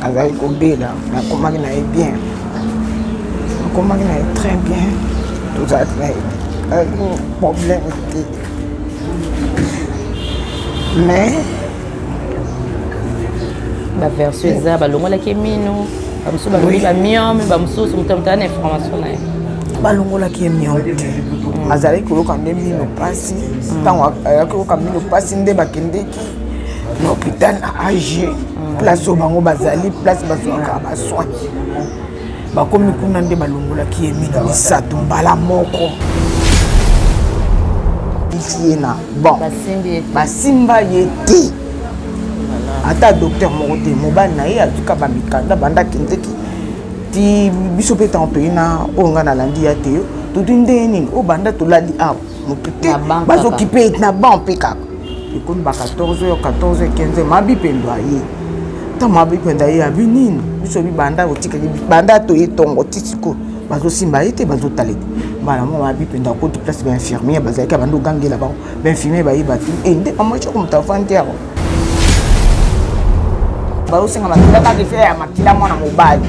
Azalaki kobela, mais akomaki na ye bien. Akomaki na ye très bien. Tozalaki na ye problème te. Mais baversion eza balongolaki mino, bamosusu balobi bamiome, bamosusu moto moto na information na ye. Balongolaki ye miome te, azalaki koyoka nde mino mpasi. Ntango ayaki koyoka mino mpasi nde bakendeki na hôpital na AG, place oyo bango bazali, place bazwaka basoin. Bakomi kuna nde balongolaki ye mino misato mbala moko. Ye na bon, basimba ye te, ata docteur moko te. Mobali na ye azuka bamikanda banda akendeki ti biso mpe. Ntango toyi na oyo ngai nalandi ya te, yo toti ndenge nini oyo banda tolali awa, motu te, bazokipe na ban mpe kaka. Ekomi ba 14 heures, 14 heures 15, mabi pendo aye. Ntango mabi pendo aye, abi nini? Biso bibanda otikaki banda toye ntongo ti sikoyo, bazosimba ye te, bazotala te. Mbala moko mabi pendo akoti place bainfirmière bazalaki, abandi ogangela bango. Bainfirmière bayeba te e nde mama Shako moto afandi awa. Bazosenga makila kaka efe ya makila mwana mobali.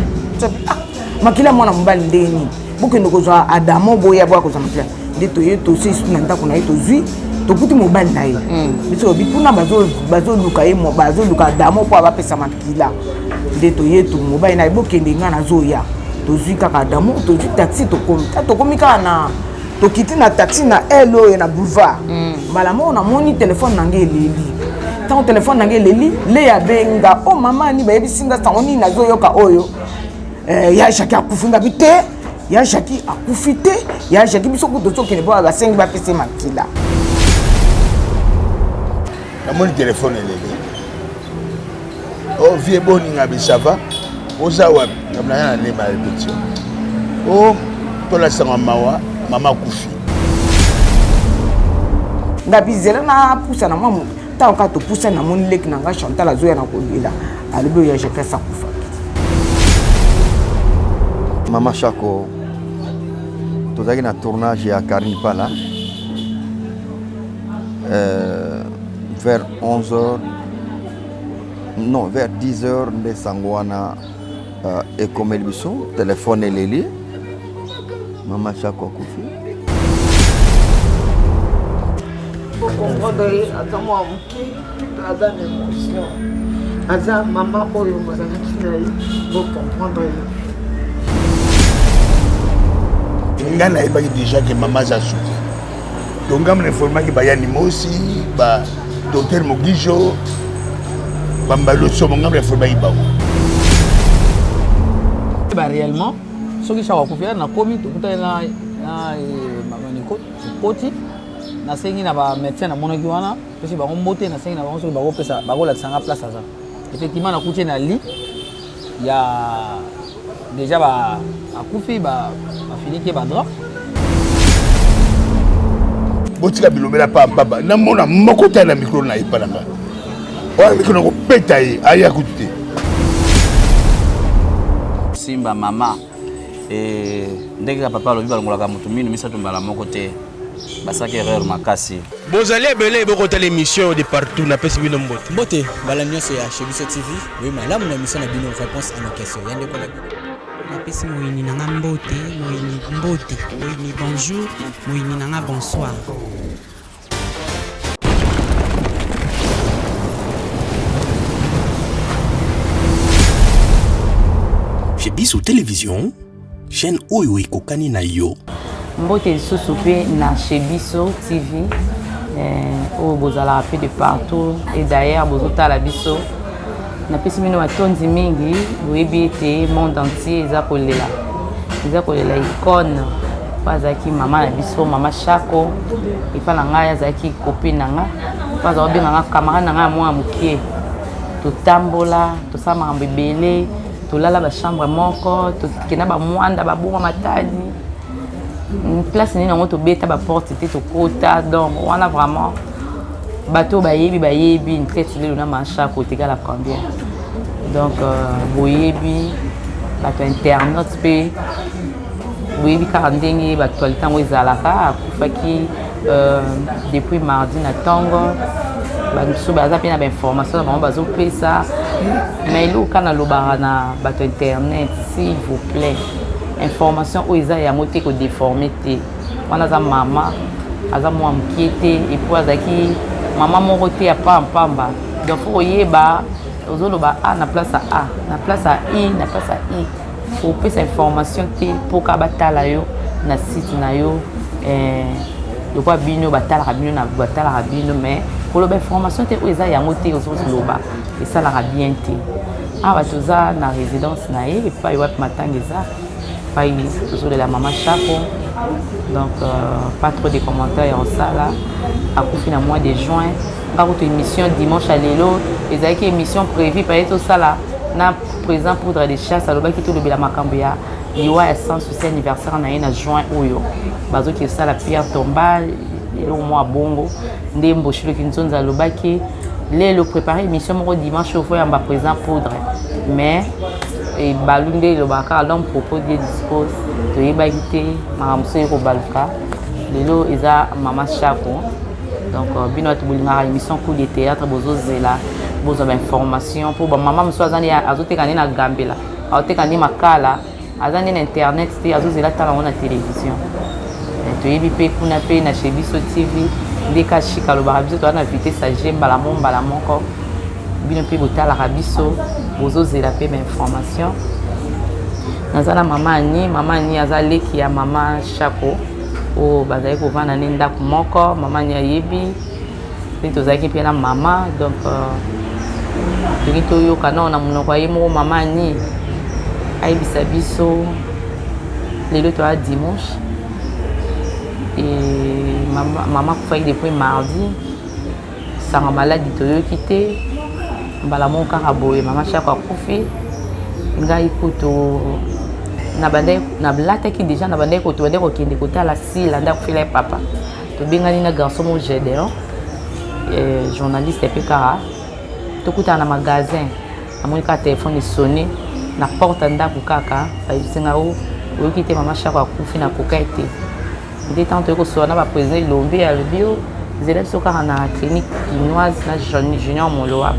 Ah, makila mwana mobali ndenge nini? Bokende kozwa Adamo, boya boya kozwa makila. Nde toye tosi na ndako na ye, tozwi, tokuti mobali na ye. Biso lobi kuna bazoluka ye, bazoluka Adamo mpo abapesa makila. Nde toye tu mobali na ye, bokende, ngai nazoya. Tozwi kaka Adamo, tozwi taxi, tokomi. Ta tokomi kaka na tokiti na taxi na ele oyo na boulevard, mbala moko namoni telefone na ngai eleli. Ntango telefone na ngai eleli, le abenga o oh, mama ani bayebisi nga sango nini nazoyoka oyo ya Jaki akufi. Ngabi te, ya Jaki akufi te. Ya Jaki, biso kutu tozokende mpo basengi bapesa makila. Namoni telefone eleli. O oh, vie boni? Ngabi ça va, oza wapi? Ngabi naya na Lemba répétition. O oh, tolasanga mawa, mama akufi. Ngabi zela napusa na mwa ntango kaka topusa, namoni leki na ngai Chantal azoya na kolela, alobi oyo ya Jacques akufaki. Mama Shako, tozalaki na tournage ya Karine Pala vers 11 heures, non, vers 10 heures nde sango wana ekomeli biso. Telefone eleli, mama Shako akufi. Bocomprendre ye, aza mwa moke, aza na émotion, aza mama oyo bozalaki na ye, bocomprendre ye. Ngai nayebaki déjà ke mama aza suki, donc ngai na informaki bayani mosi, ba docteur Mogijo, bambalo somo, ngai na informaki bango. Ba réellement soki Shako akufi, nakomi, tokutani na mama Niko, tokoti, nasengi na bamédecin namonaki wana, pesi bango mbote, nasengi na bango soki bakopesa, bakolakisa nga place aza. Effectivement, nakuti ye na lit ya déjà ba akufi, bafiniki ye badrap. Botika bilobela pambamba. Namona moko te na mikro na ye epa na nga wana, mikro na kobeta ye, aya kutu te. Simba mama e, ndenge kaka papa alobi, balongolaka motu mino misato mbala moko te, basalaki erreur makasi. Bozali ebele bokotala émission de partout, napesi bino mbote. Mbote mbala nyonso ya Chez Biso TV, boye malamu na émission na bino Réponse à nos questions ya ndeko na bino. Napesi moyini na nga mbote, moyini mbote, moyini bonjour, moyini na nga bonsoir. Chez Biso Télévision, chaîne oyo ekokani na yo. Mbote lisusu mpe na Chez Biso TV oyo bozalaka mpe de partout et d'ailleurs bozotala biso. Napesi bino matondi mingi. Boyebi ete monde entier eza kolela, eza kolela icône mpo azalaki mama na biso, mama Shako. Epa na ngai azalaki copine na nga, mpo azala kobenga nga camarade na ngai ya mwana mokie. Totambola, tosala makambo ebele, tolala bachambre moko, tokenda bamwanda, babonga Matadi, place nini yango, tobeta baporte te, tokota. Donc wana vraiment bato oyo bayebi, bayebi traite lelo na Mashako otekala combien. Donc boyebi bato internaute mpe boyebi kaka ndenge baactualité yango ezalaka. Akufaki depuis mardi na ntongo. Bamosusu baza mpe na bainformation na bango bazopesa. Mais eloko kaka nalobaka na bato internet, s'il vous plaît, information oyo eza yango te, kodeforme te. Wana aza mama, aza mwa mokie te, epuis azalaki mama moko te ya pampamba. Donc fo koyeba ozoloba a na place ya a, na place ya i, na place ya i. Kopesa information te mpo ka batala yo na site na yo, lokola bino batalaka bino na batalaka bino, mais koloba information te oyo eza yango te, ozoloba esalaka bien te. Awa toza na résidence na ye epai wapi matanga eza, epai tozolela mama Chako. Donc pas trop de commentaires ya kosala. Akufi na mois de juin. Nga kutu émission dimanche ya lelo ezalaki émission prévue paye tosala na président Poudre de Chasse. Alobaki tolobela makambo ya liwa ya Sans Souci, anniversaire na ye na juin oyo bazoki kosala pierre tombale, eloko mwa bongo nde Mboshiloki Nzonzi alobaki lelo préparer émission moko dimanche oyo foyamba président Poudre. Mais ebalu nde elobaka kaka l'homme propos, Dieu dispose. Toyebaki te makambo so ekobaluka. Lelo eza mama Chako. Donc bino bato bolingaka émission Coup de théâtre, bozozela bozwa bainformation mpo bamama mosusu aza nde azoteka nde na Gambela, azoteka nde makala, aza nde na internet te, azozela tala yango na télévision. Toyebi mpe kuna mpe na Chez Biso TV nde kashika alobaka biso toza na vitesse age mbala mo mbala moko. Bino mpe botalaka biso, bozozela mpe bainformation. Naza na mama Ani. Mama Ani aza leki ya mama Chako oyo bazali kovanda nde ndako moko. Mama Ani ayebi mpe tozalaki mpe na mama. Donc toki toyoka nao na monoko ya ye moko. Mama Ani ayebisa biso lelo toya dimanche e mama, mama akufaki depuis mardi. Sanga maladi toyoki te, mbala moko kaka boye mama Chako akufi. Ngai kutu nalataki déjà, na bandaki tobandaki kokende kotala Sila nde akufela ye papa. Tobengani na garçon moko Gédéon, journaliste mpe kaka. Tokutana na magasin, namoni kaka telefone esone na porte ya ndako kaka, bayebisi ngai o oyoki te mama Chako akufi. Nakoka te nde ntango toyei kosola na baprésident Elombe, alobi o nzela biso kaka na clinique kinoise na Junior Moloa,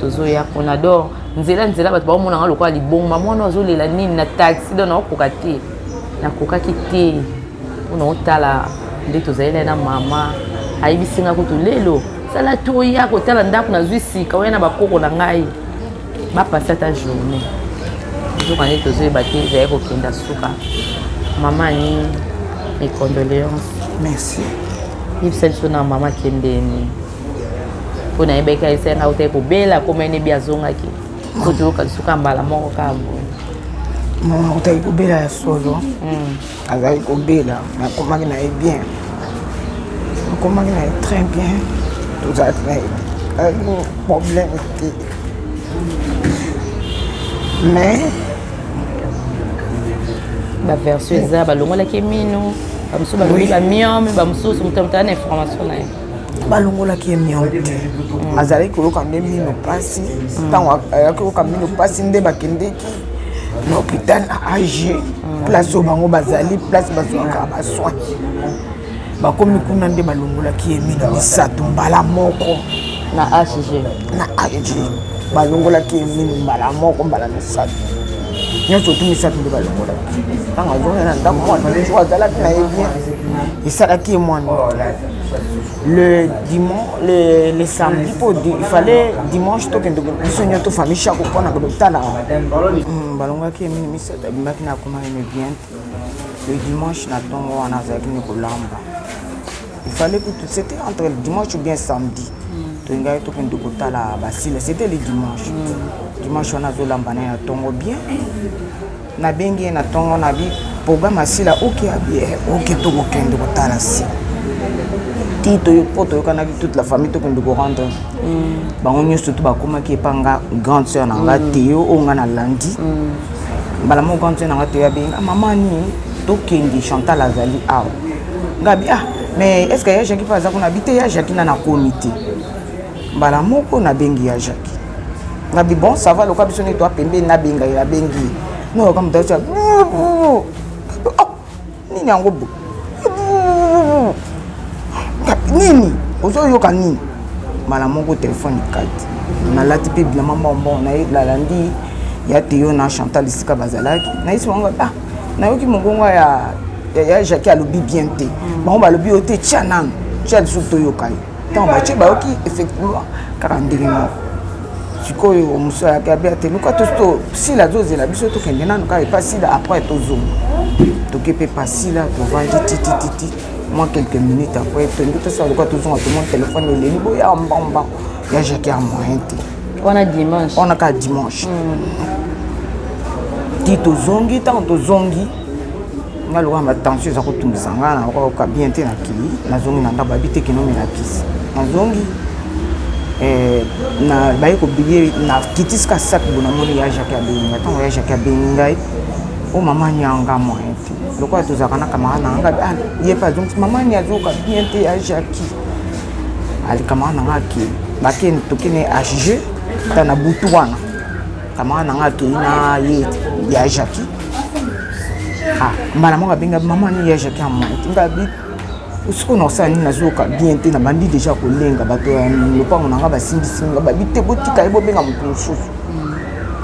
tozoya kuna. Do nzela nzela bato baomonanga lokola libongo, mama wana azolela nini na taxi. Do naokoka te, nakokaki te mpona otala nde tozali na mama. Ayebisi nga kutu lelo sala toya kotala ndako nazwi sika, oya na bakoko na ngai bapasi ata journée. Nzoka nde tozoyeba te ezali kokenda suka. Mama Ani, mes condoléances. Merci. Yebisa biso na mama akendeni mpo nayebaki ayesenga utaki kobela, koma enebi azongaki po toyoka lisuka mbala moko kaka boye. Mama utaki kobela ya solo, azalaki kobela, nakomaki na ye bien, nakomaki na ye très bien. Tozalaki na ye, azalaki problème te, mais baversion eza balongolaki mino, bamosusu balobi bamyome, bamosusu moto moto na information na ye. Balongolaki ye myome te, azalaki koyoka nde mino mpasi. Ntango ayaki koyoka mino mpasi nde bakendeki na hôpital na AG, place oyo bango bazali, place bazwaka basoin. Bakomi kuna nde balongolaki ye mino misato mbala moko. Na HG? Na HG, balongolaki ye mino mbala moko, mbala misato nyonso tu misato nde balongolaki. Ntango azongi na ndako, mwana jour azalaki na ye bien, esalaki ye mwana le dimanche, le samedi, mpo il fallait dimanche tokende biso nyonso famille Chako mpona kotala. Balongaki ye mino misato, abimaki na akomaki ne bien te. Le dimanche na ntongo wana azalaki ne kolamba. Il fallait que c'était entre le dimanche ou bien samedi, tolingaki tokende kotala basila. C'était le dimanche. Dimanche wana azolamba na ye na ntongo bien, nabengi ye na ntongo na bi programme asila oke abi oke, tokokende kotala sila ti mpo toyokanaki toute la famille tokende korendre bango nyonso. To bakomaki epa nga grande sœur na nga Teo oyo nga nalandi mbala moko. Grande sœur na nga Teo abenga mama nini, tokende, Chantal azali awa. Nga bi ah, mais est ce que ya Jaki mpe aza kuna? Abi te, ya Jaki na nakomi te. Mbala moko nabengi ya Jaki, ngabi bon, ça va, loka biso nde toa pembeni. Nabenga ye, nabengi ye, noyoka moto atia oh, nini yango bo nini, ozoyoka nini? Mbala moko telefone ekati. Nalati mpe bilamba mbongo nalandi ya Teo na Chantal esika bazalaki. Nayesi bango ah nayoki mongongo ya ya Jackie alobi bien te. Bango balobi yo te tia nanu tia lisusu toyoka ye. Ntango batie bayoki effectivement kaka ndenge moko. Sikoyo mosusu ayaki abi ate luka to sila azozela biso tokende nanu kaka epa sila après tozonga. Toke mpe pa sila tovandi titititi mwa quelques minutes après tolingi tosala lokola tozonga tomoni telefone eleli boya mbamba ya Jackie ya moyen te. Wana dimanche. Wana kaka dimanche. Ti tozongi, ntango tozongi nga lokola batension eza kotungisa nga nakoka bien te nakei nazongi na ndako babi te kende omela kisi nazongi na baye kobilie na kitisika sac bo namoni ya Jackie abengi ngai. Ntango ya Jackie abengi ngai o mama nyanga moyen te lokola tozalaka na camarade na ngai ah ye mpe azongisi mama ni azoyoka bien te ya Jackie ali camarade na ngai akei bakende tokende HG ta na butu wana camarade na ngai akei na ye ya Jackie ah mbala moko abenga mama ni ya Jackie amoyen te ngai abi sikoyo nakosala nini nazoyoka bien te nabandi deja kolenga bato ya lopango na ngai basimbisi nga babi te botika ye bobenga moto mosusu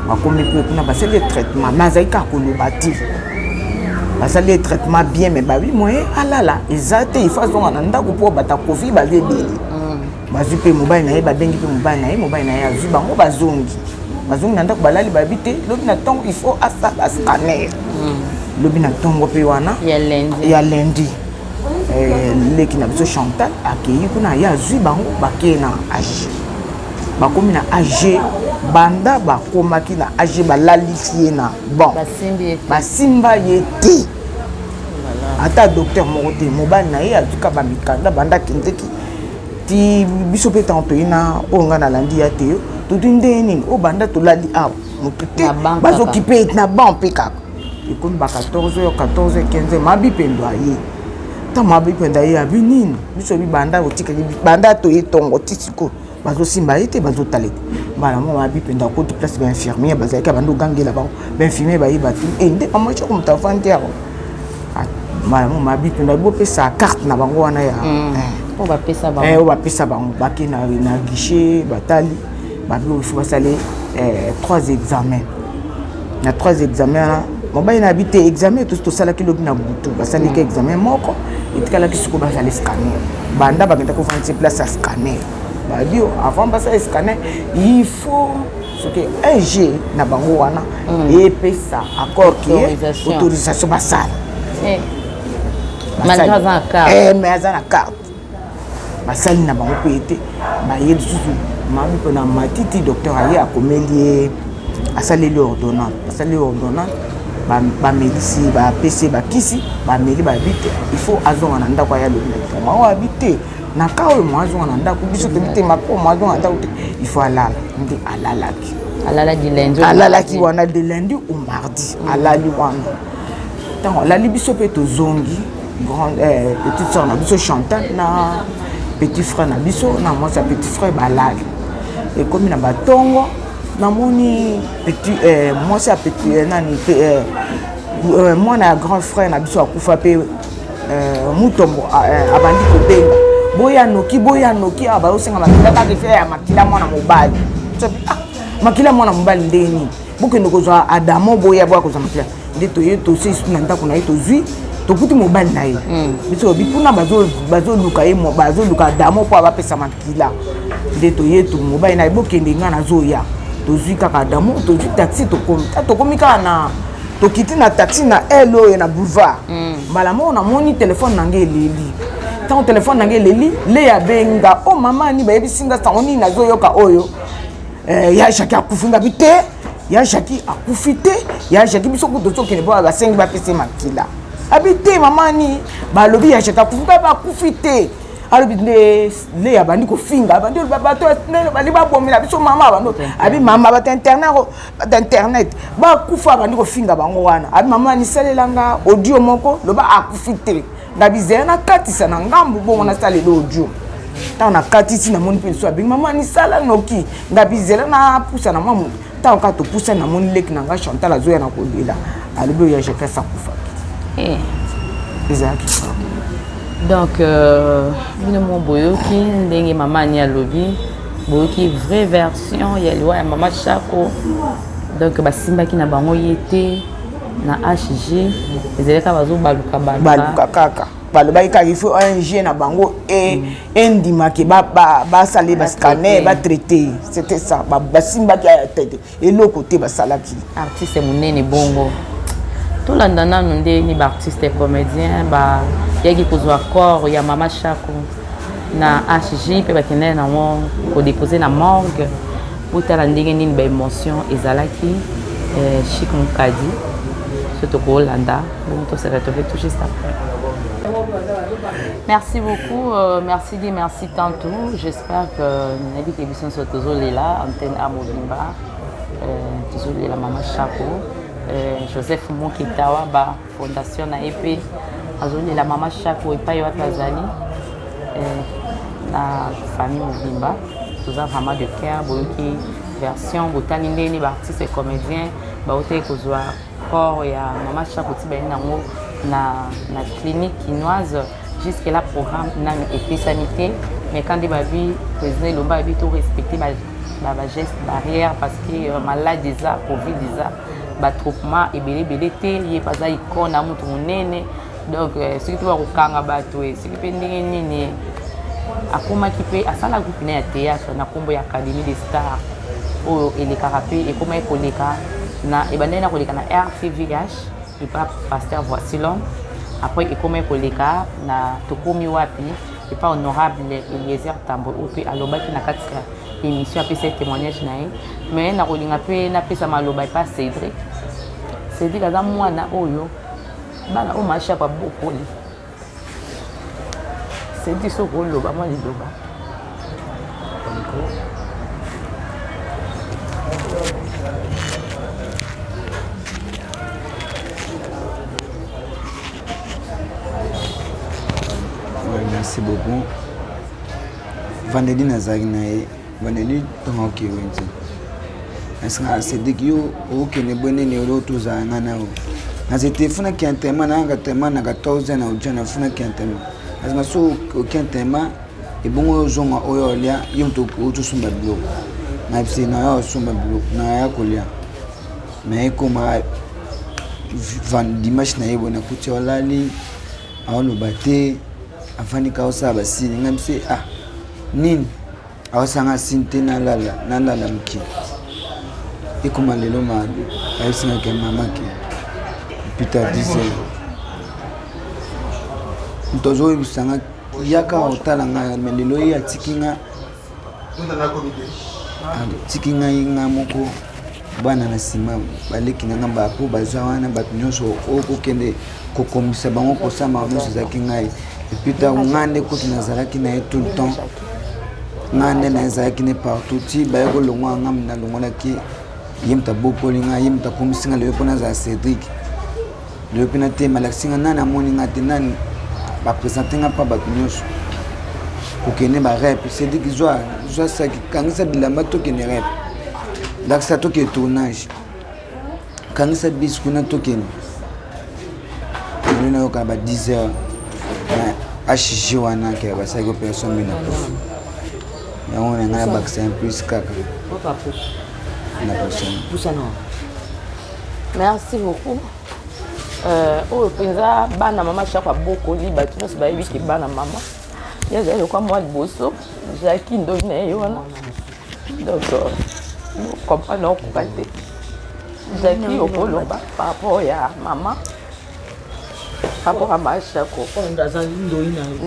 bakomi mpe kuna basali ye traitement mais azali kaka koloba te basali ye traitement bien mais babi moyen alala eza te il faut azonga na ndako mpo bato ya covid baza ebele bazwi mpe mobali na ye babengi mpe mobali na ye mobali na ye azwi bango bazongi bazongi na ndako balali babi te lobi na ntongo il faut asala scanner lobi na ntongo mpe wana ya lundi leki na biso Chantal akei kuna ye azwi bango bakei na AG bakomi na AG banda bakomaki na AG balalisi ye na bon basimba ye te ata docteur moko te mobali na ye azuka bamikanda banda akendeki ti biso mpe ntango toyi na oyo ngai nalandi ya te totui ndenge nini oyo banda tolali awa motu te bazokipe na ban mpe kaka ekomi ba 14 heures 14 heures 15 heures mabi pendo aye ntango mabi pendo aye abi nini biso bibanda otikali banda toye ntongo ti sikoyo bazosimba ye te bazotala te mbala moko mabi pendo akoti place bainfirmière bazalaki bando ogangela bango bainfirmière bayeba te e nde mama coko moto avandi awa mbala moko mabi pendo bopesa carte na bango wana ya oyo bapesa bango bake na guichet batali babi oyo faut basale trois examens na trois examens wana mobali na bi te examen tosi tosalaki lobi na butu basalaki examen moko etikalaki sikoyo basala scanner banda bakenda kofandisa place ya scanner babi avant basala scanner il faut soki un g na bango wana epesa accord ke autorisation basala mais aza na carte basali na bango mpe ete baye lisusu mabi mpo na matiti docteur aye akomeli ye asaleli ordonnance asaleli ordonnance bamelisi bapesi ye bakisi bameli babi te il faut azonga na ndako aya lobi na likambo awa abi te na ka oyo mwa azonga na ndako biso tobi te mako mwa azonga na ndako te il faut alala nde alalaki alalaki wana de lundi au mardi alali wana ntango alali biso mpe tozongi grande petite soeur na biso Chantal na petit frère na biso na mwasi ya petit frère balali ekomi na batongo namoni petit mwasi ya petit nani mwana ya grand frère na biso akufa mpe Mutombo abandi kobenga boya noki boya noki awa bazosenga makila kaka efe ya makila mwana mobali makila mwana mobali ndenge nini bokende kozwa Adamo boya boya kozwa makila nde toye tosi na ndako na ye tozwi tokuti mobali na ye biso lobi kuna bazoluka ye bazoluka Adamo mpo abapesa makila nde toye mobali na ye bokende nga nazoya tozwi kaka Adamo tozwi taxi tokomi ta tokomi kaka na tokiti na taxi na ele oyo na boulevard mbala moko namoni telefone na ngai eleli ntango telefone na ngai eleli le abenga o mama ani bayebisi nga sango nini nazoyoka oyo ya Jackie akufi ngabi te ya Jackie akufi te ya Jackie biso kutu tozokende mpo basengi bapesa makila abi te mama ni balobi ya Jackie akufi mpe bakufi te alobi nde le abandi kofinga abandi oloba bato bali babomela biso mama bando abi mama bato internet bato internet bakufa abandi kofinga bango wana abi mama nisalelanga audio moko loba akufi te ngabi zela nakatisa na ngambu bongo nasalela audio ntango nakatisi namoni mpe liso abengi mama nisala noki ngabi zela napusa na mwa moto ntango kaka topusani namoni leki na ngai Chantal azoya na kolela alobi oyo ya Jacques akufaki ezalaki. Donc euh, bino mo boyoki ndenge mama ani alobi, boyoki vraie version ya liwa ya mama Shako. Donc basimbaki na bango ye te na HG, ezali kaka bazobaluka baluka baluka kaka balobaki kaka il faut ONG na bango endimake basala bascanner, batraite. C'était ça, basimbaki aya te, eloko te basalaki. Artiste monene bongo, tolanda nanu ndeni baartiste comédien bayaki kozwa corps ya mama Shako na HG mpe bakendaki nango kodépose na morgue. Botala ndenge nini baémotion ezalaki. Chic Mokadi, so tokolanda bongo, tose retrouve tout juste après. Merci beaucoup, merci dit, merci tantôt. J'espère que nayebi ke biso nyonso tozolela antenne a mobimba, tozolela mama Shako. Joseph Mokitawa, ba fondation na ye mpe azolela mama Shako epai wapi azali, na famille mobimba toza vraiment de cœur. Boyoki version, botali ndenge baartiste comédien bautaki kozwa corps ya mama Shako ti baye nango na clinique kinoise. Jusque là programme nanu epesami te, mais quand nde babi président Elomba abi to respecter bageste barrière parce que malade eza, Covid eza, batroupement ebele ebele te. Ye mpe aza icône ya motu monene, donc soki mpe bakokanga bato, soki mpe ndenge nini akomaki mpe asala groupe na ya théâtre na nkombo ya Académie des Stars oyo elekaka mpe ekomaki koleka na ebandaki na koleka na RTVH epa pasteur Voici l'homme. Après ekomaki koleka na Tokomi Wapi epa honorable Eliezer Tambo, oyo mpe alobaki na kati ya émission, apesa ye témoignage na ye. Mais nakolinga mpe napesa maloba epa Cédric. Cédric aza mwana oyo bana oyo Mashako abokoli. Cédric, soki oloba mwa liloba. Ouais, merci beaucoup. Vendredi nazalaki na ye, vendredi ntongo oke wenze, nasenga Cédrik: yo okende boye nini? Olo tozala nga na yo, naze te funaki entraînement nayaka entraînement na 14 na odia, nafunaki entraînement, nasenga so oki entraînement ebongo oyo ozonga oyo olia, yo moto otosomba biloko na bise na yo, osomba biloko naya kolia. Mais ekoma dimanche na ye boye, nakuti olali, aoloba te, afandi ka osala basini. Ngai bise: ah, nini? Aosanga sini te, nalala, nalala moke. Ekoma lelo mardi, ayebisingaki mama ke pita 10 heures moto azoyebisanga yaka otala ngai. Me lelo ye atiki nga, atiki ngai nga moko, bana na nsima, baleki na nga bapo baza wana, bato nyonso oyo kokende kokomisa bango, kosala nyonso ezalaki ngai. Et puis ntango ngai nde kutu nazalaki na ye tout le temps, ngai nde nazalaki ne partout ti baye kolongwa. Nga nalongolaki ye, moto abokoli ngai, ye moto akomisi nga lelo mpo nazala Cédrik. Lelo mpe natema alakisi nga nani amoni nga te, nani baprésente nga mpa bato nyonso. Kokende barep, Cédrik zwa zwa saki, kangisa bilamba, tokende rep, lakisa, tokende tournage, kangisa bis kuna, tokende. Lelo nayoka ba 10 heures na HG wana ke basalaki opération mino na kufi. Yango na ngai nabakisa un plus kaka na prochaine. Merci beaucoup. Oyo mpenza bana mama Shako abokoli, bato nyonso bayebi ke bana mama ye azali lokwa mwa liboso Jaki ndoi na ye wana. Donc comprendre, okoka te. Jaki, okoloba par rapport ya mama, par rapport ya mama Shako,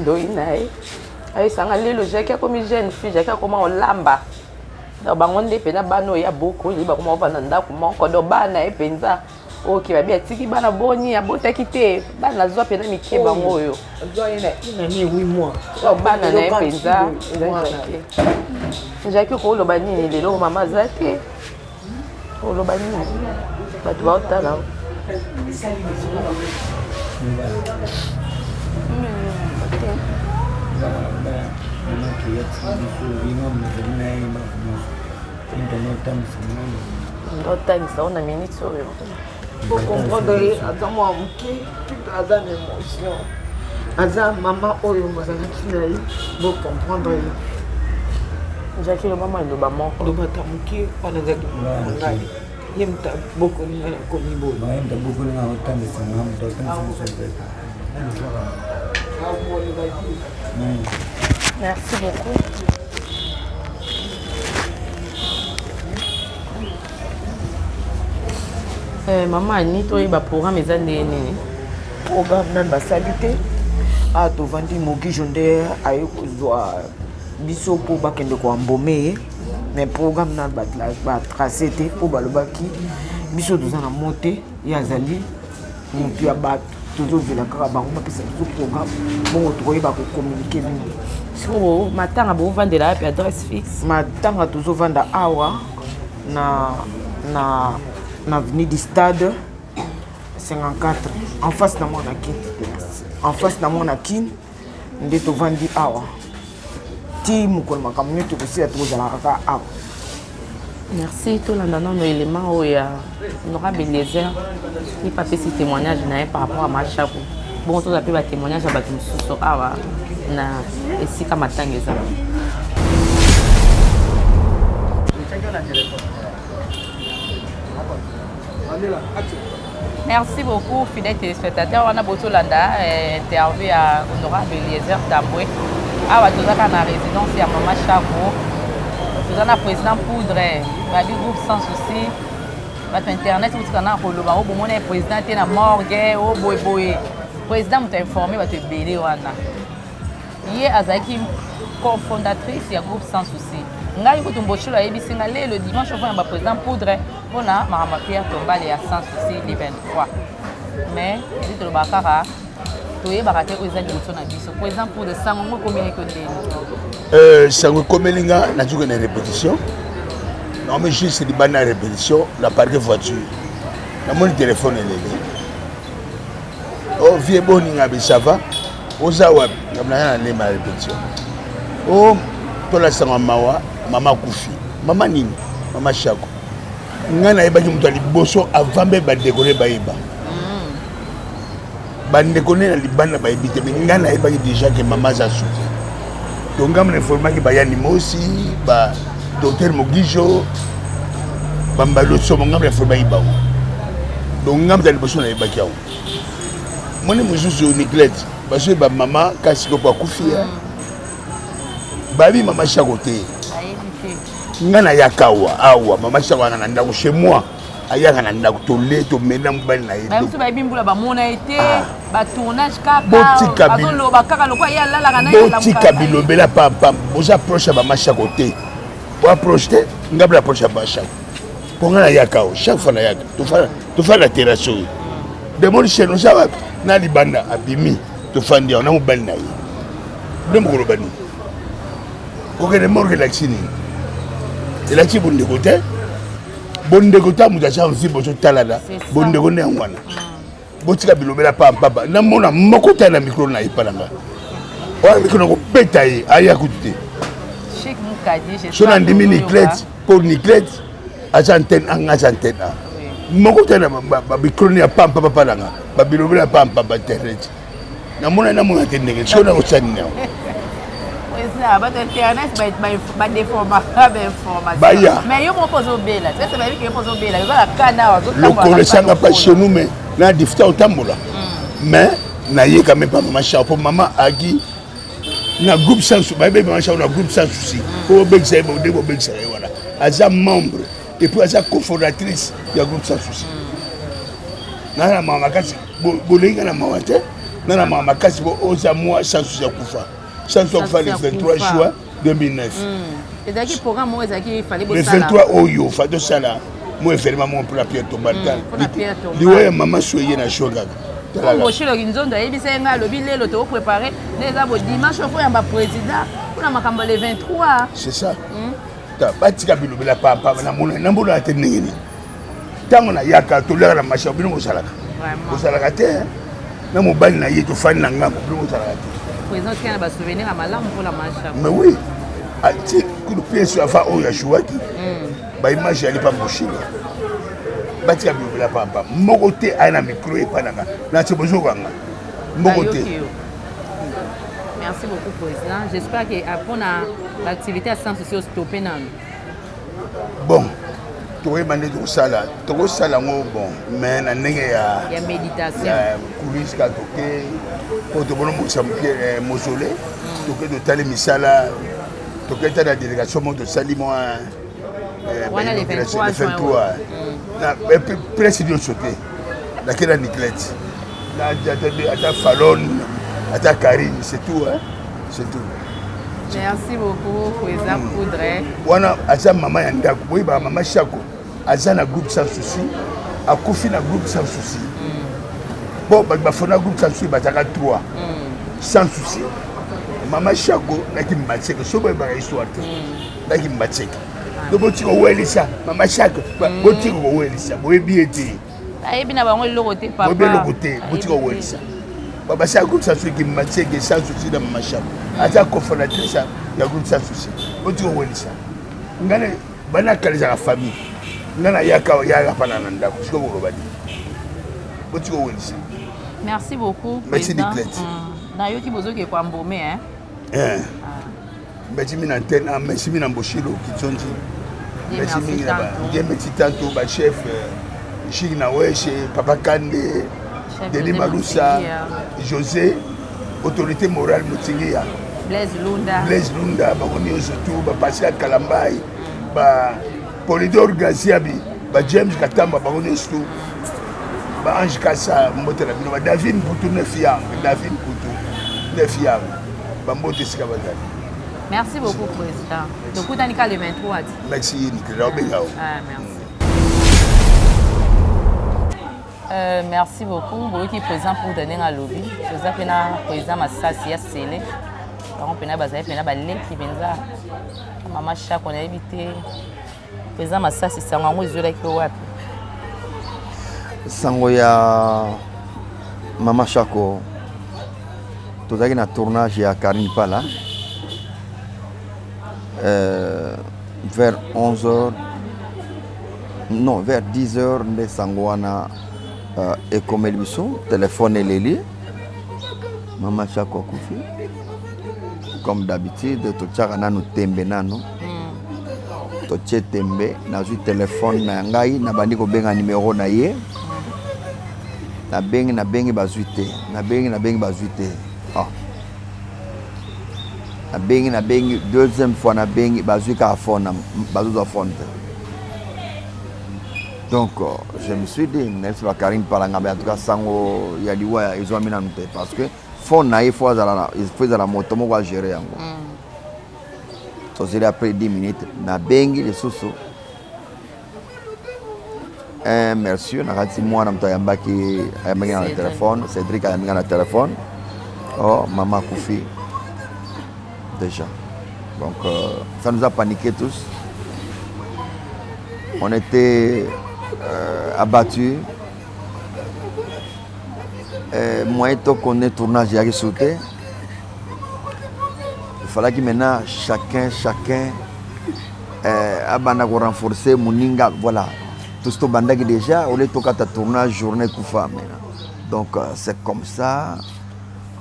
ndoi na ye. Ayesanga lelo Jaki akomi jeune fille, Jaki akoma olamba. Donc bango nde mpenza bana oyo ya bokoli, bakoma kovanda ndako moko. Donc bana ye mpenza oke babi atiki bana boni abotaki te, bana azwa mpenza mike bango oyo bana na ye mpenza eza Jaki. Jaki, okoloba nini lelo mama aza te? Oloba nini? Bato baotala. Otangisa o na minute oyo. Bocomprendre ye, aza mwa moke, aza na émotion. Aza mama oyo bozalaki na ye, bo comprendre ye. Jackie loba mwa liloba moko. Loba ata moke wana ezalaki na ngai. Ye moto abokoli ngai nakomi boye. Ye moto abokoli ngai otangisa ngai moto atangisa biso Merci beaucoup. Eh, mama ani toyeba programme eza ndenge nini programme nani basali te awa ah, tovandi mogijo nde aye kozwa biso mpo bakende koambome ye mais programme nani batrace te mpo balobaki biso toza na mo te ye azali motu ya bato tozozela kaka bango bapesa biso programme bongo tokoyeba kocommunike bino sikoyo matanga bovandela wapi adresse fixe matanga tozovanda awa na na na avenue du stade 54 en face na mwana kin en face na mwana kin nde tovandi awa ti mokolo makambo nyonso tokosila tokozala kaka awa merci tolanda nano élément oyo ya honorable eliezer ye mpe apesi témoignage na ye par rapport à machaku bongo tozwa mpe batémoignage ya bato mosusu awa na esika matanga eza Merci beaucoup, fidèles téléspectateurs. On a botolanda eh, interview ya honorable Eliezer Tambwe. Awa tozaka na résidence ya Mama Chako. Toza na président Poudre, babi groupe sans souci. Bato internet botika na koloba o bomona ye président te na morgue o boye boye. Président moto informé bato ebele wana. Ye azalaki cofondatrice ya groupe sans souci. Ngai kutu Mbochilo ayebisi nga lelo dimanche ofana ba président Poudre mpona makambo ya Pierre Tombale ya sans souci le 23. Mais nde tolobaka kaka toyebaka te oyo eza liboso na biso. Président Poudre sango ngo ekomelaki yo ndeni? Euh, sango ekomeli nga nazoki na répétition naomi juste libanda ya répétition na parke voiture namoni telefone eleli oh vie boni nga bi ça va oza wapi nga na na lema répétition oh tolasanga mawa mama akufi mama nini mama shako ngai nayebaki moto ya liboso avant mpe bandeko ne bayeba mm. bandeko ne na libanda bayebi te me ngai nayebaki déjà ke mama aza suki donc ngai na informaki bayani mosi ba docteur mogijo bambalosomo ngai na informaki bango donc ngai moto ya liboso nayebaki yango moni mosusu niclete bazoyi bamama kasi koko akufi ya bayebi mama shako te ngai nayaka awa awa mama shako anga na ndako chez moi ayaka na ndako tole tomeli na mobali na ye bamosusu bayebi mbula bamona ye te ah. batournage kaka bazoloba kaka lokola ye alalaka na botika bilobela pampam boza proche ya mama shako te boaproche te ngai bla proche ya mama shako mpo ngai nayaka awa chaque fois nayaka tofanda na terrasse oyo demoni chaine oza wapi na libanda abimi tofandi awa na mobali na ye nde mokoloba nini kokende morgue elakisi nini elakisi bondeko te bondeko ta moto aza mvi bozotalana bondeko nde yango wana botika bilobela pampamba namona moko ta na mikro na ye epa na nga wana mikro nakobeta ye aya kutu te so nandimi niclete mpo niclete aza antenne a nga aza antenne a moko te na bamikroni ya pampa papa na nga babilobela ya pampa ba internet namona namona te ndenge sikoyo nakosala nini yango bato internet badeformaka bainformation baya mais yo moko ozobela tese bayebi ke yo mpo ozobela oza na kanda awa lokolo esanga pa chez nous mais na difficulté otambola hmm. mais naye quand même pa mama char mpo mama agi na groupe sans bayebi mama char na groupe sans souci mpo bobengisa ye nde bobengisaka ye wana aza membre et puis aza cofondatrice ya groupe sans souci hmm. na na mawa makasi bolingi nga na mawa te nga na mawa makasi bo oza mwa sans souci ya kufa sans souci ya kufa le 23 juin 2009 hmm. ezalaki programme moko ezalaki fallait le 23 oyo fa tosala mo événement moko mpona pierre tombal hmm, liwa ya mama so eye na juin kaka moshilo kinzondo ayebisa ye ngai alobi lelo tokoprépare nde eza bo dimanche ofo yamba président mpona makambo le 23 c'est ça hmm. batika bilobela pampa namona te ndenge nini ntango nayaka toliaka na machine bino bozalaka bozalaka te na mobali na ye tofandi na ngambo bino bozalaka te mais oui ati kutu pièce avant oyo ajouaki hmm. baimage yali pa moshila batika bilobela pamba moko te aya na micro epa na nga na se bozokanga moko te. Merci beaucoup président. J'espère que mpona baactivité ya sans souci ostope nanu. Bon, tokoyeba nde tokosala, tokosala yango bon, mais na ndenge ya ya méditation ya coulisse ka toke po tobonomokisa moke eh, mausolée mm. Toke totali misala, toke tala na délégation moko tosali mwa eh, wana le 23 juin 23 presse nyonso te nake na niclete ata Falon, ata Karine, c'est tout hein? C'est tout. Merci beaucoup président Poudre. Wana aza mama ya ndako, boyebaka mama Shako aza na groupe Sans Souci, akufi na groupe Sans Souci. Bon, bato bafona groupe Sans Souci bazalaka 3. Sans Souci, mama Shako naki Mbatseke, so boyebaka histoire te, naki Mbatseke. Donc botika kowelisa mama Shako, botika kowelisa, boyebi ye te. Ayebi na bango eloko te papa. Boyebi eloko te, botika kowelisa. Babasala groupe Sans Souci, Mbatseke, Sans Souci na mama Shako. Aza cofondatrice ya groupe Sans Souci. Botika kowelisa. Ngai bana kala ezalaka famille. Ngai nayaka yaka pana na ndako, sikoyo koloba te. Botika kowelisa. Merci beaucoup. Merci Niclette. Nayoki bozoki kwa mbome hein. Eh. Merci mina antenne, ah, merci mina Mboshilo Kitsonzi. Merci mingi na ba Dieu merci tanto ba chef Chik na Weshe, Papa Kande, Denis Malusa, José, autorité morale Mutingia. Blaise Lunda. Blaise Lunda, bango nyonso tout, ba Pascal Kalambai, ba Polidor Gaziabi, ba James Katamba, bango nyonso tout. Ba Ange Kassa, mbote na bino, ba David Mputu neuf yang, David Mputu neuf yang. Ba mbote esika bazali. Merci beaucoup président. Tokutani ka le 23. Merci Nicolas Obenga. Ah, merci. Merci beaucoup boyoki président Poudre ndenge alobi, toza mpe na président Masasi ya Sele, bango mpena bazali mpena baleki mpenza mama Shako, nayebi te président Masasi sango yango ezwelaki wapi? Sango ya mama Shako, tozalaki na tournage ya Karine Pala vers 11 heures, non, vers 10 heures nde sango wana ekomeli biso, telefone eleli, mama Shako akufi. Comme d'habitude totiaka nanu tembe, nanu totie tembe. Nazwi telefone na ngai, nabandi kobenga numero na ye, nabengi, nabengi, bazwi te, nabengi, nabengi, bazwi te. Oh. Nabengi, nabengi deuxième fois, nabengi, bazwi kaka phone, bazozwa phone te. Donc je me suis dit, nayebisi bakarine Palanga, mais en tout cas sango ya liwa ezwami nanu te, parce que phone na ye fo azala, fo ezala moto moko agere yango. Tozeli après 10 minutes, nabengi lisusu un monsieur nakati mwana moto ayambaki, ayambaki na telefone, Cédric ayambi nga na telefone: oh, mama akufi déjà. Donc ça nous a paniqué tous, on était abattus. Moyen tokone tournage eyaki su te. Il fallait maintenant chacun chacun abanda korenforcer moninga. Voilà, tous tobandaki déjà ole tokata tournage, journée kufa maintenant. Donc c'est comme ça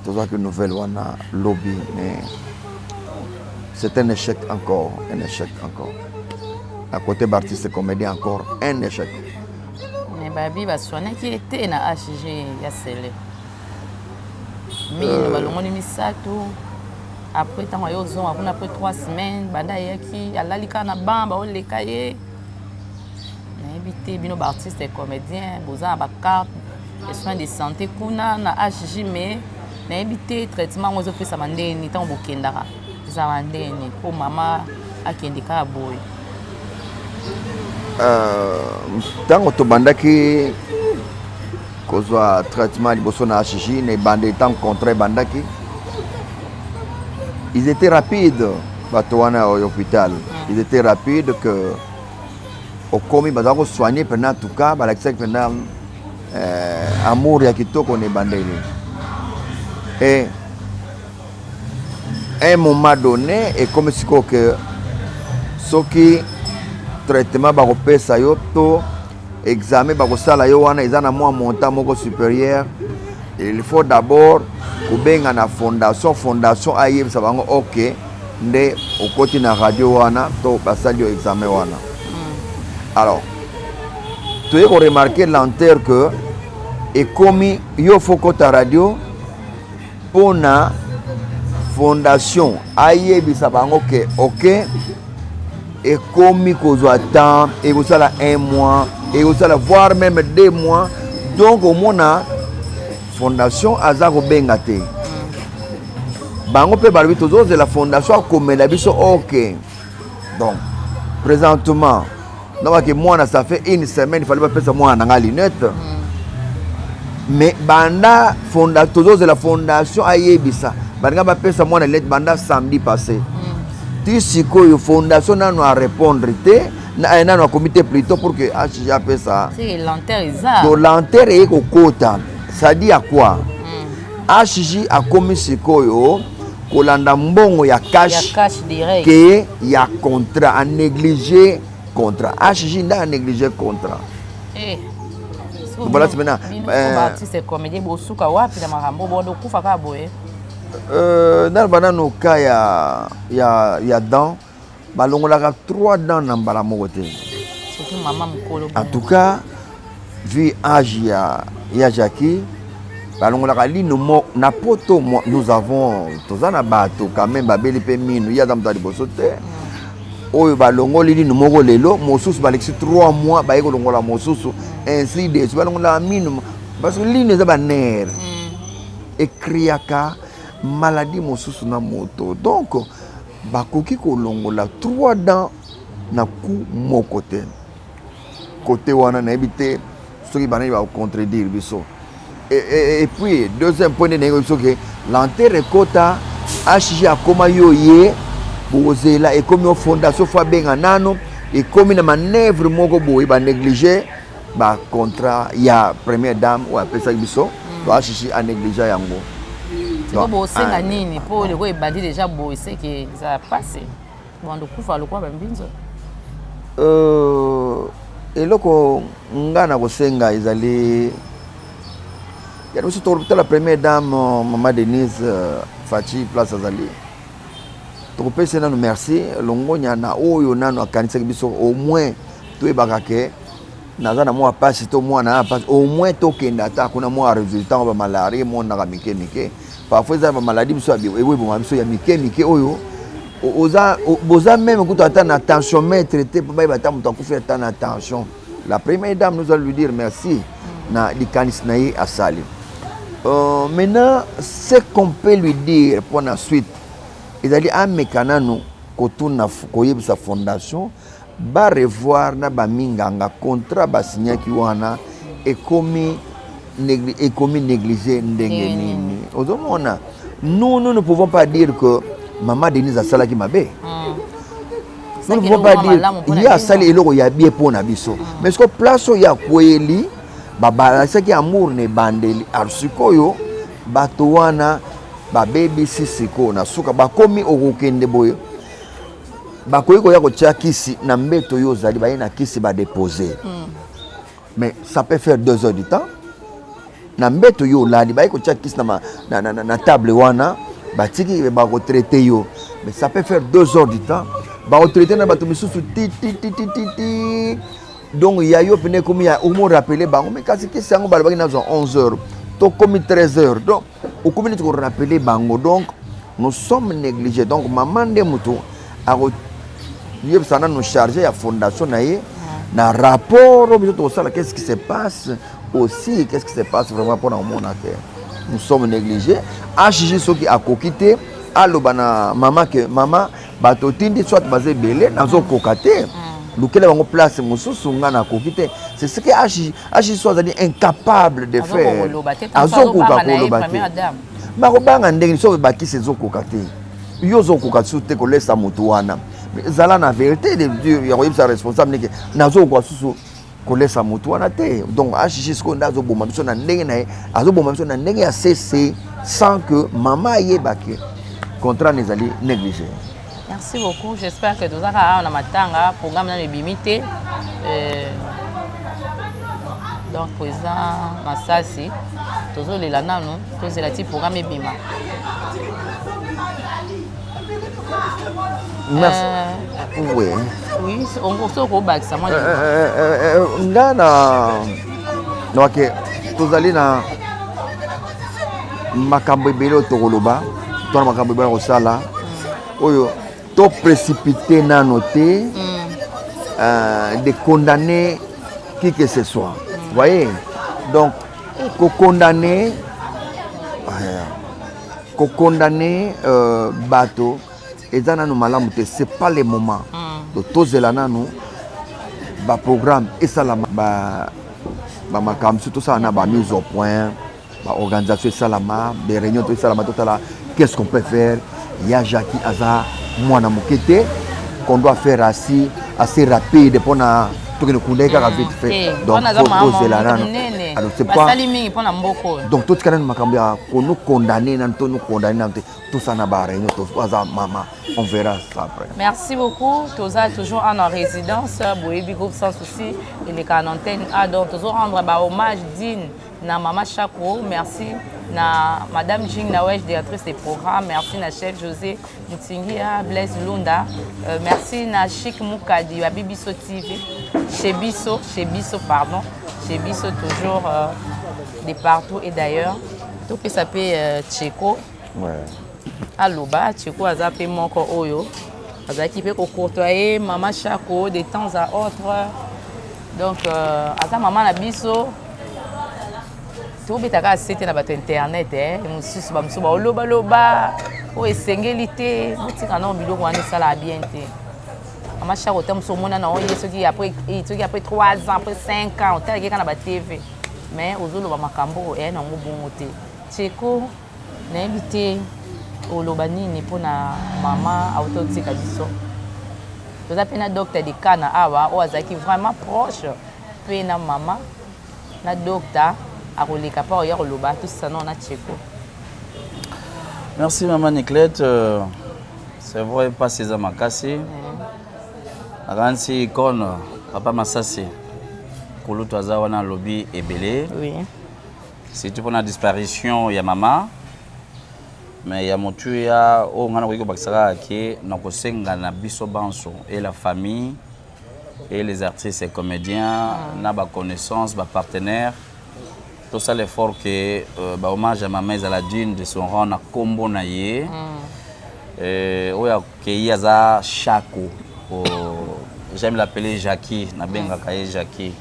tozwaki nouvelle wana lobi, mais c'est un échec encore, un échec encore à côté baartiste comédien, encore un échec. Mais babi baswanaki ye te na HG ya Sele, mino balongoli misato. Après ntango aye ozonga kuna après 3 semaines, banda ayaki alali kaka na ban, baoleka ye. Nayebi te bino baartiste comédien boza na bacarte de soins de santé kuna na HG, mais nayebi te traitement yango ezopesama ndeni, ntango bokendaka ezalaka ndeni mpo mama akende kaka boye? Ntango tobandaki kozwa traitement liboso na HG, na ebandeli, ntango contrat ebandaki, ils étaient rapides, bato wana ya hôpital, ils étaient rapides que okomi, baza kosoigne mpena. En tout cas balakisaki mpena amour ya kitoko na ebandeli. Et un moment donné ekomi sikoyo ke soki traitement bakopesa yo to examen bakosala yo wana eza na mwa montant moko supérieur, il faut d'abord kobenga na fondation, fondation ayebisa bango ok nde okoti na radio wana to basali yo examen wana. Alors toye koremarquer lenteur que ekomi yo fo kota radio mpona fondation ayebisa bango ke ok, ekomi kozwa temps, ekosala un mois, ekosala voire même 2 mois. Donc omona fondation aza kobenga te. Bango mpe balobi tozozela fondation akomela biso ok. Donc présentement nabaki mwana, ça fait une semaine, il fallait bapesa mwana na nga lunette, mais banda fonda tozozela fondation ayebisa balinga bapesa mwana lunette banda samedi passé. Ti sikoyo fondation nano arépondre te, nano akomi te plutôt pour que HG apesa. C'est lenteur eza. Donc lenteur eye kokota, c'est-à-dire ya quoi? HG akomi sikoyo kolanda mbongo ya ya cash cash direct ke ya contrat, anéglige contrat. HG nde anéglige contrat. Eh. Voilà, c'est maintenant, Bino baartiste comédien bosuka wapi na makambo bondo okufa kaka boye? Naloba nano ka ya dent, balongolaka trois dents na mbala moko te. Surtout mama mokolo. En tout cas, vu âge ya Jackie, balongolaka lino mo na poto. Nous avons, toza na bato quand même babeli mpe mino. Ye aza moto ya liboso te oyo balongoli lino moko lelo, mosusu balekisi 3 mois baye kolongola mosusu, ainsi de suite. Balongolaka mino parce que lino eza banerfs, ecréaka maladie mosusu na moto. Donc bakoki kolongola 3 dents na coup moko te. Côté wana nayebi te soki banani bakocontredire biso. Et puis deuxième point nde nayebi biso ke lenteur ekota, HG akóma yo ye bozela, ekomi o fondation fo abenga nano, ekomi na manœuvre moko boye, banéglige bacontrat ya première dame oyo apesaki biso. To HG anéglige yango. Siko bosenga nini? Mpo leko ebandi déjà boye, seke eza pasi, bando kufa lokwa bambinzo. Eloko nga na kosenga ezali ya biso totala première dame, mama Denise Faci, place azali, tokopesa nano merci, longonya na oyo nano akanisaki biso. Au moins toyebaka ke naza na mwa pasi to mwana na pasi, au moins tokende ata kuna mwa résultat ngo. Bamalaria emonaka mike mike, parfois eza bamaladi biso eboma biso ya mike mike oyo oza boza même kutu ata na tensiomètre te mpo bayeba ata moto akufi ata na tension. La première dame, nous allons lui dire merci na likanisi na ye asali. Maintenant, ce qu'on peut lui dire pour la suite ezali ameka nanu kotuna, koyebisa fondation barevoir na baminganga contrat basignaki wana ekomi négligé ndenge nini. Ozomona, nous, nous ne pouvons pas dire que mama Denise asalaki mabe. Nous ne pouvons pas dire ye asali eloko ya bien mpo na biso, mais siko place oyo akweyeli, babalasaki amour na ebandeli. Alors sikoyo bato wana babebisi, sikoyo na suka bakomi okokende boye, bakoki koya kotia kisi na mbeto oyo ozali, baye na kisi badepose, mais ça peut faire 2 heures du temps na mbeto yo olali, baye kotia kisi na table wana batiki, bakotraite yo, mais ça peut faire 2 heures du temps, bakotraite na bato misusu ti ti ti ti ti ti. Donc ya yo pene ekomi ya omo rappeler bango, mais kasi kisi yango balobaki nazwa 11 heures, tokomi 13 heures, donc okomi neti korappeler bango. Donc nous sommes négligés. Donc mama nde moto akoyebisa nano chargé ya fondation na ye na rapport oyo biso tokosala, qu'est-ce qui se passe aussi, qu'est-ce qui se passe vraiment, mpona komona te nous sommes négligés. HG soki akoki te, aloba na mama ke mama, bato otindi soit baza ebele, nazokoka te, lukela bango place mosusu, nga nakoki te. C'est ce que HG so azali incapable de faire, azokoka koloba te. Bakobanga ndenge soki bakisi ezokoka te, yo ozokoka susu te kolesa motu wana. Ezala na vérité de Dieu ya koyebisa responsable ndenge nazokoka susu kolesa motu wana te. Donc HG sikoyo nde azoboma biso na ndenge na ye, azoboma biso na ndenge ya cc sans que mama ayebake contrat na ezali négligé. Merci beaucoup. J'espère que tozaka awa na matanga, programme nano ebimi te. Donc président Masasi, tozolela nanu, tozela ti programme ebima. Merci. Oui. Oui, soki okobakisa mwa nga na noke tozali na makambo ebele oyo tokoloba to na makambo ebele ya kosala oyo to précipité nano te de condamner qui que ce soit. Voyez, donc kokondamner kokondamner bato eza nanu malamu te, c'est pas le moment. Donc tozela nanu baprogramme esalama, bamakambo mosusu tosala na bamise au point, baorganisation esalama, baréunion to esalama, totala qu'est-ce qu'on peut faire. Ya Jackie aza mwana moke te qu'on doit faire assez, assez rapide mpona tokende kunda ye kaka vite fait. Donc tozela nano. Alors c'est pas basali mingi mpona mboka oyo. Donc totika nano makambo ya konu condamner nano, tonu condamner nano te, tosala na baréunion, aza mama, on verra ça après. Merci beaucoup. Toza toujours en résidence, boyebi groupe Sans Souci eleka na antenne A. Donc tozo rendre bahommage digne na mama Chako. Merci na madame Jing Nawej, directrice des programmes. Merci na chef José Mutingia, Blaise Lunda. Merci na Chic Mukadi ya Bibiso TV, chez Biso, chez Biso, pardon, chez Biso, toujours de partout et d'ailleurs. Topesa mpe Cheko aloba. Cheko aza mpe moko oyo azalaki mpe kocourtoyer mama Chako de temps à autre. Donc aza mama na biso. Tobetaka ase te na bato internet mosusu, bamosusu baolobaloba oyo esengeli te. Botika nao biloko wana, esalaka bien te. Mama Chako, ta mosusu omona na oye soki après, soki après 3 ans, après 5 ans, otalaki kaka na batv, mais ozoloba makambo oyo eya nango bongo te. Cheko, nayebi te oloba nini mpona mama auta otika biso. Toza mpe na docteur Dekana awa oyo azalaki vraiment proche mpe na mama. Na docteur akoleka mpo oya koloba, tosisa nao na Cheko. Merci mama Niclette. C'est vrai, mpasi eza makasi. Nakanisi icone papa Masasi kulutu aza wana, alobi ebele, surtout mpona disparition ya mama. Mais ya motuya oyo ngai nakoki kobakisa kaka ke na kosenga na biso banso et la famille et les artistes et comédiens na baconnaissance, bapartenaire, tosala effort ke bahommage ya mama ezala digne de son rang na nkombo na ye. Oyo akei aza Chako. J'aime l'appeler Jackie, nabengaka ye Jackie.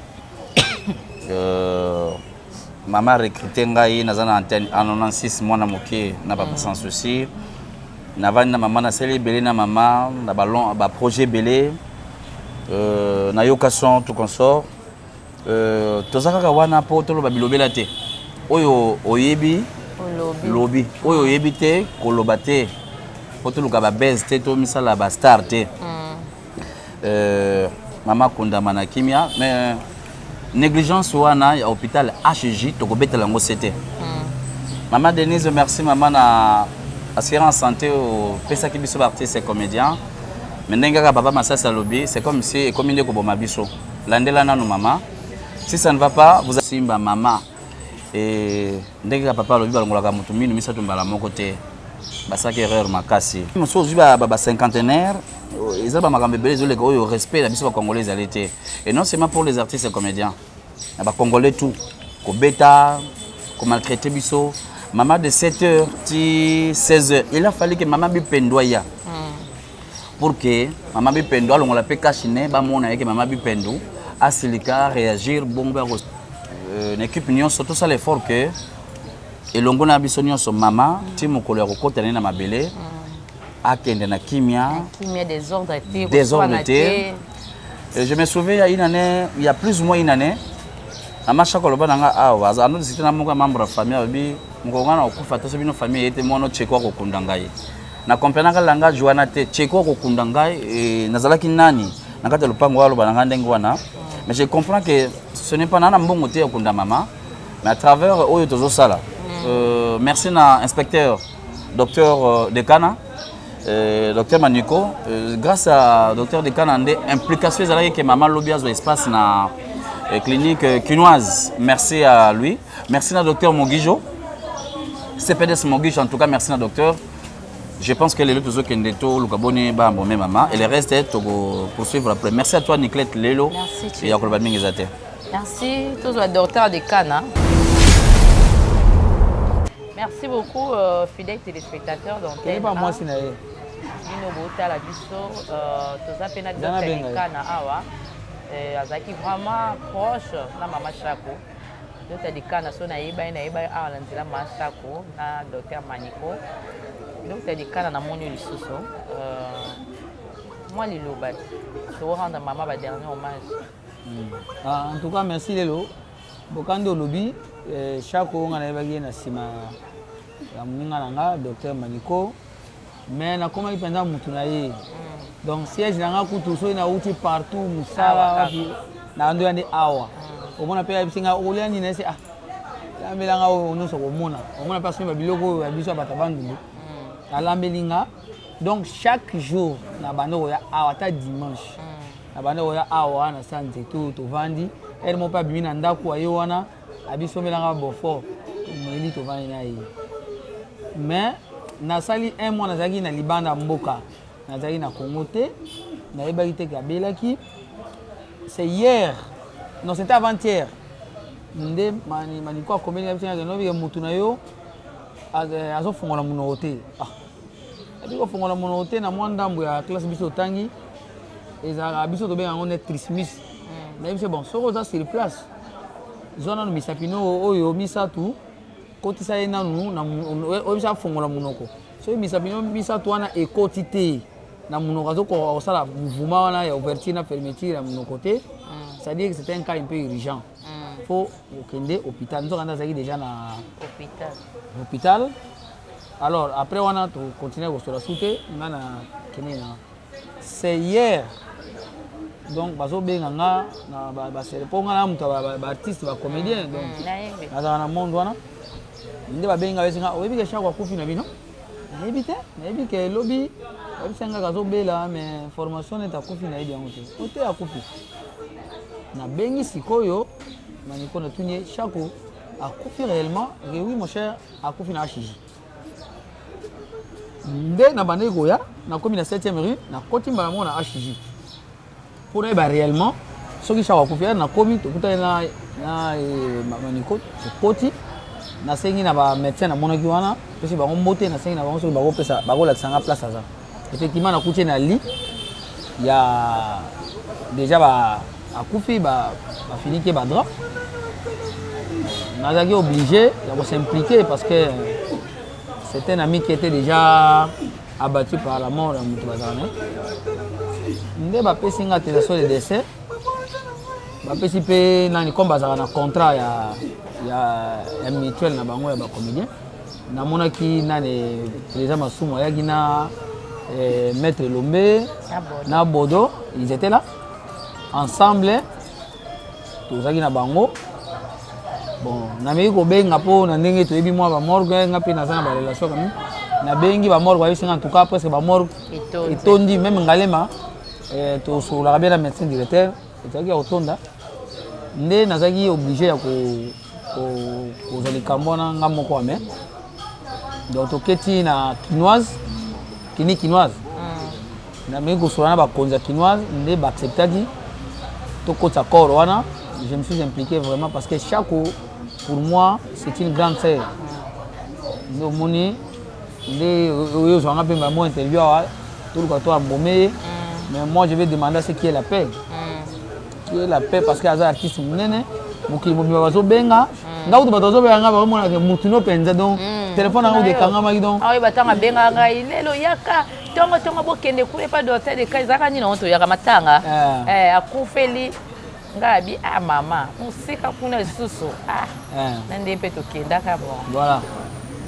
Mama recruté ngai, naza na antenne en 96, mwana moke na papa Sans Souci. Navandi na mama, nasali ebele na mama na baprojet ebele, nayoka son tout consort. Toza kaka wana mpo toloba bilobela te. Oyo oyebi, lobi. Oyo oyebi te, koloba te, mpo toluka babase te, tomisala bastar te. Mama kondama na kimia, mais négligence wana ya hôpital HJ, tokobetela yango se te. Mama Denise, merci mama na assurance santé opesaki biso baartiste et comédien. Mais ndenge kaka papa Masasi alobi, c'est comme si ekomi nde koboma biso. Landela nanu mama, si ça ne va pas, vous simba mama. E ndenge kaka papa alobi, balongolaka motu minu misato mbala moko te. Basalaki erreur makasi. Mosusu ozwi bacinquantenaire, eza bamakambo ebele ezoleka oyo respect na biso bacongolais ezali te. Et non seulement pour les artistes et comédiens, na bacongolais tout, kobeta, komaltraite biso mama de 7 heures ti 16 heures. Il a fallu que mama Bipendo aya pour que mama Bipendo alongola mpe cache-nez, bamona ye ke mama Bipendo asilika, réagir bongo. Bako na équipe nyonso, tosala effort ke elongo na biso nyonso mama ti mokolo ya kokota ne na mabele, akende na kimia. Kimia, désordre te. Désordre te. Je me souviens, il y a une année, il y a plus ou moins une année, mama Chako aloba na nga awa, ano discuté na moko ya membre ya famille, alobi mokolo nga na kokufa te, so bino famille ye te, mwana Cheko akokunda ngai. Na comprenaka langage wana te. Cheko akokunda ngai, nazalaki nani na kati ya lopango aloba na ngai ndenge wana? Mais je comprends que ce n'est pas na mbongo te ya kokunda mama, mais à travers oyo tozosala. Merci na inspecteur docteur Dekana, docteur Maniko. Grâce à docteur Dekana nde implication ezalaki ke mama lobi azwa espace na Clinique Quinoise, merci à lui. Merci na docteur Mogijo. CPDS Mogijo, en tout cas, merci na docteur. Je pense que lelo tozokende toluka boni bambome mama et le reste toko poursuivre après. Merci à toi Niclette Lelo. Merci. Ya koloba mingi eza te. Merci tozwa docteur de Kana. Merci beaucoup euh, fidèle téléspectateur d'antenne. Toyeba mwasi na ye. Bino botala biso euh, toza mpe na docteur de Kana awa. Euh, azalaki vraiment proche na mama Chako. Docteur de Kana so nayeba ye nayeba ye awa na nzela mama Chako na docteur Maniko. Docteur de Kana namoni yo lisusu. Euh, mwa liloba to rendre mama ba dernier hommage. Ah, en tout cas merci lelo bokandi olobi eh, Chako nga nayebaki ye na nsima ya moninga na nga docteur Maniko mais nakomaki mpenza mutu na ye mm. donc siège na nga kutu soki nauti partout mosala wapi na nde awa mm. omona mpe ayebisi nga okolia nini nayesi ah alambela nga oyo nyonso komona omona mpe asombi babiloko oyo ya biso ya bato ya bandundu mm. alambeli nga donc chaque jour na banda koya awa ata dimanche na banda koya awa na sa nzeto tovandi ere moko mpe abimi na ndako aye wana abisombela nga beaufort tomeli tovandi na ye mais nasali un mois nazalaki na libanda mboka nazalaki na congo te nayebaki te ke abelaki c'est hier non c'était avant-hier nde maniko akomeli nga biso nabike motu na yo eh, azofongola monoko te ah. abi kofongola monoko te na mwa ndambo ya classe biso otangi ezalaka biso tobenga yango nde trismus mm. nayebi se bon soki oza sur place zwa nanu misapi no oyo misatu kotisa ye nanu oyebisa afongola monoko soki misapi no misatu wana ekoti te na monoko azokoka kosala mouvement wana ya ouverture na fermeture ya monoko te mm. c'est-à-dire que c'était un cas un peu urgent mm. faut okende hôpital nzoka nde azalaki déjà na hôpital alors après wana tocontinue kosola su te nga na kende na c'est hier donc bazobenga nga na basele mpo nga na moto ya baartiste bacomédien donc mm, nazalaka na monde wana nde babengi nga bayesi nga oyebi ke shako akufi na bino nayebi te nayebi ke lobi bayebisa nga kazobela mais formation neti akufi nayebi yango te o te akufi nabengi sikoyo maniko natuni ye shako akufi réellement oui mon cher akufi na hg nde nabandaki koya nakomi na 7e rue nakoti mbala moko na hg mpo nayeba réellement soki shako akufi ya nakomi tokutani na, na eh, maniko tokoti nasengi na bamédecin namonaki wana pesi bango mbote nasengi na bango soki bakopesa bakolakisa nga place aza effectivement nakuti ye na lit ya déjà ba akufi bafiniki ye badrap nazalaki obligé ya kosimpliquer parce que c'est un ami qui était déjà abattu par la mort ya moto bazala na ye nde bapesi nga attestation de décès bapesi mpe nani comme bazalaka na contrat ya, ya, ya mutuelle na bango ya bacomédien namonaki nani président masumu ayaki na eh, maître lombe na bodo ils étaient là ensemble tozalaki na bango bon nameki kobenga mpo na ndenge toyebi mwa bamorgue nga mpe naza na barelation kami nabengi bamorgue bayebisi nga en tout cas presque bamorgue etondi meme ngalema eh, tosololaka bien na médecin directeur ezalaki ya kotonda nde nazalaki oblige ya kozwa likambo wana nga moko ame donc toketi na kinoise clinique kinoise mm. nameki kosolola na bakonzi ya kinoise nde baacceptaki tokotisa corps wana je me suis impliqué vraiment parce que chaque pour moi c'est une grande sœur mm. nde omoni nde oyo ozwanga mpe mbamo interview awa toluka to abome ye mm. mais moi je vais demander à ce qui est la paix mm. qui est la paix parce que aza artiste monene mokili mobimba bazobenga mm. nga kutu bato bazobenga nga baomonaka motu no mpenza donc telefone yango ekangamaki donc aoyeba ntango abengaka ngai lelo yaka ntongo ntongo bokende kuna epa docteur de ezalaka nini yango toyaka matanga eh. Eh, akufeli Nga abi ah mama mosika kuna lisusu ah eh. na nde mpe tokendaka bon voilà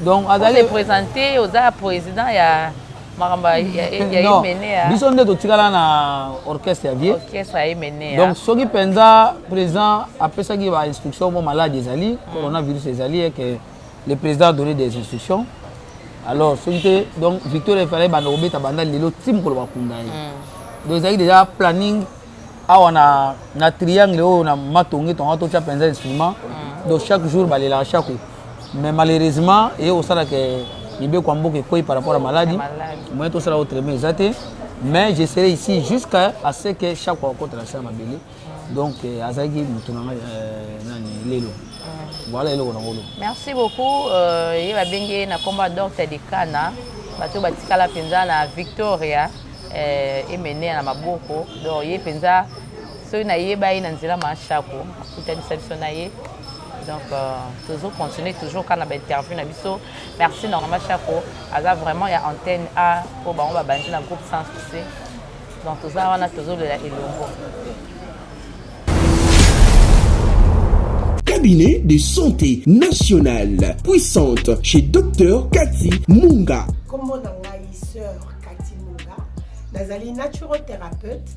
donc azali présenter oza président ya makambo ya Emeneya biso nde totikala na orchestre ya vie orchestre ya Emeneya donc soki mpenza président apesaki ba instruction mo malade ezali mm. coronavirus ezali et que le président a donné des instructions alors soki te donc victoire efallait banda kobeta banda lelo ti mokolo bakunda ye mm. donc ezalaki déjà planning. Awa na, na triangle oyo na matonge tonga totya mpenza instrument mm. Donc chaque jour balelaka chaque, mais malheureusement eye kosala ke mibeko ya mboka ekwei par rapport à maladi, moyen tosala autrement eza te. Mais je serai ici jusqu'à à ce que chaque akota na se ya mabele. Donc eh, azalaki moto na ngai eh, nani lelo mm. Voilà eloko na ngolo. Merci beaucoup euh, ye babengi ye na nkombo ya Docteur Dekana, bato batikala mpenza na Victoria eh, emenea na maboko. Donc ye mpenza soki nayeba ye na nzela ma Shako akutanisa biso na ye. Donc euh, tozo continuer toujours kaka na bainterview na biso. Merci na mama Shako, aza vraiment ya antenne a oyo bango babandi na groupe Sans Souci. Donc toza wana, tozolela elongo. Cabinet de santé nationale puissante chez Dr Cathy Munga. Kombo na ngai sœur Cathy Munga, nazali naturothérapeute,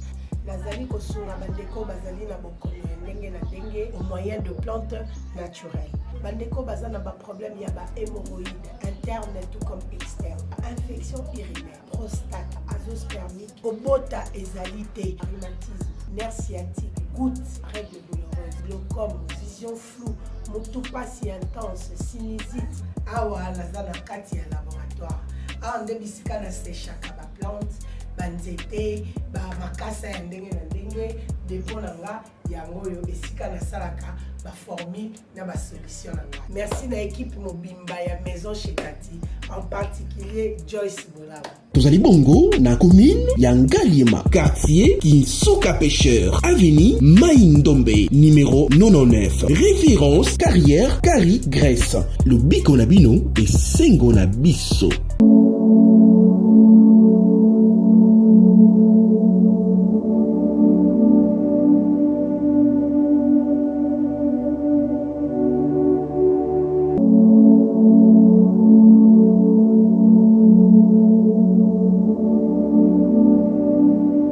nazali kosunga bandeko bazali na bokono ya ndenge na ndenge au moyen de plantes naturelles. Bandeko baza na baproblème ya ba hémorroïdes interne tout comme externe, infection urinaire, prostate, azoospermie, kobota ezali te, rhumatisme, nerf sciatique, goutte, règle douloureuse, glaucome, vision floue, motu pasi intense, sinusite. Awa naza na kati ya laboratoire, awa nde bisika na sechaka baplante, banzete, bamakasa ya ndenge na ndenge. Depo na nga yango oyo, esika nasalaka baformule na basolution na ngai. Merci na ekipe mobimba ya Maison chez Kati, en particulier Joyce Bolaba. Tozali bongo na commune ya Ngaliema, quartier Kinsuka Pêcheur, avenue Mai Ndombe, numéro 99, référence Carrière Kari Grèce. Lobiko na bino esengo na biso.